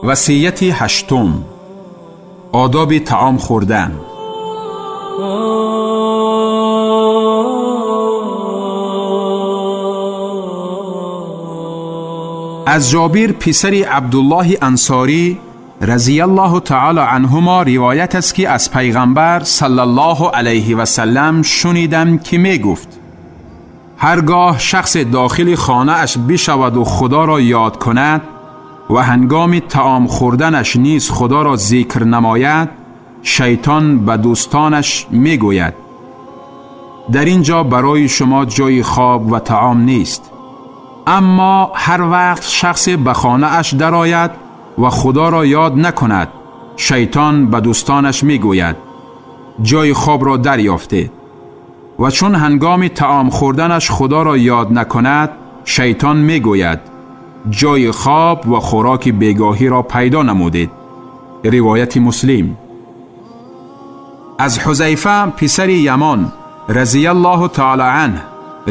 Васияти ҳаштум: одоби таом хӯрдан. Аз Ҷобир писари Абдуллоҳи Ансорӣ разияллоҳу таъоло анҳумо ривоят аст, ки аз пайғамбар саллаллоҳу алайҳи васаллам шунидам, ки мегуфт: ҳаргоҳ шахс дохили хонааш бишаваду худоро ёд кунад ва ҳангоми таом хӯрданаш низ худоро зикр намояд, шайтон ба дӯстонаш мегӯяд: дар ин ҷо барои шумо ҷои хоб ва таом нест. Аммо ҳар вақт шахсе ба хонааш дарояд ва худоро ёд накунад, шайтон ба дӯстонаш мегӯяд: ҷои хобро дарёфтед. Ва чун ҳангоми таом хӯрданаш худоро ёд накунад, шайтон мегӯяд: ҷои хоб ва хӯроки бегоҳиро пайдо намудед. Ривояти Муслим. Аз Ҳузайфа писари Ямон разияллоҳу таъоло анҳ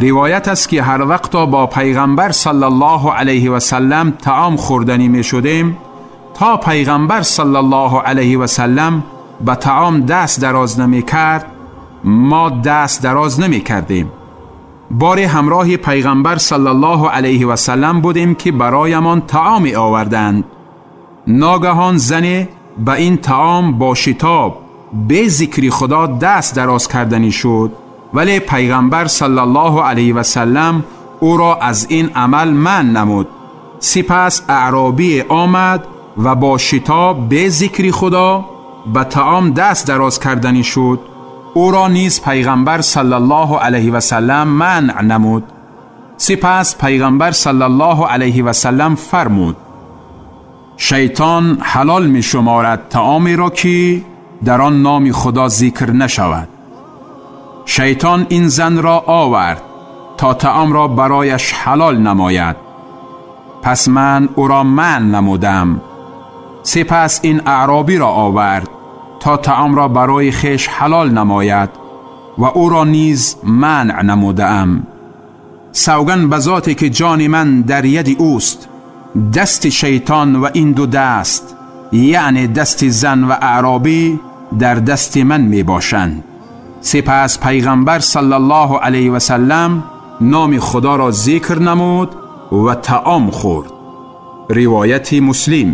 ривоят аст, ки ҳар вақто бо пайғамбар саллаллоҳу алайҳи васаллам таом хӯрданӣ мешудем, то пайғамбар саллаллоҳу алайҳи васаллам ба таом даст дароз намекард, мо даст дароз намекардем. Боре ҳамроҳи пайғамбар саллаллоҳу алайҳи васаллам будем, ки бароямон таоме оварданд. Ногаҳон зане ба ин таом бо шитоб бе зикри худо даст дароз карданӣ шуд, вале пайғамбар саллаллоҳу алайҳи васаллам ӯро аз ин амал манъ намуд. Сипас аъробие омад ва бо шитоб бе зикри худо ба таом даст дароз карданӣ шуд. Ӯро низ пайғамбар саллаллоҳу алайҳи васаллам манъ намуд. Сипас пайғамбар саллаллоҳу алайҳи васаллам фармуд: шайтон ҳалол мешуморад таомеро, ки дар он номи худо зикр нашавад. Шайтон ин занро овард то таомро барояш ҳалол намояд. Пас ман ӯро манъ намудам. Сипас ин аъробиро овард то таомро барои хеш ҳалол намояд ва ӯро низ манъ намудаам. Савган ба зоте ки ҷони ман дар яди ӯст, дасти шайтон ва ин ду даст, яъне дасти зан ва аъробӣ, дар дасти ман мебошанд. Сипас пайғамбар саллаллоҳу алайҳи васаллам номи худоро зикр намуд ва таом хӯрд. Ривояти Муслим.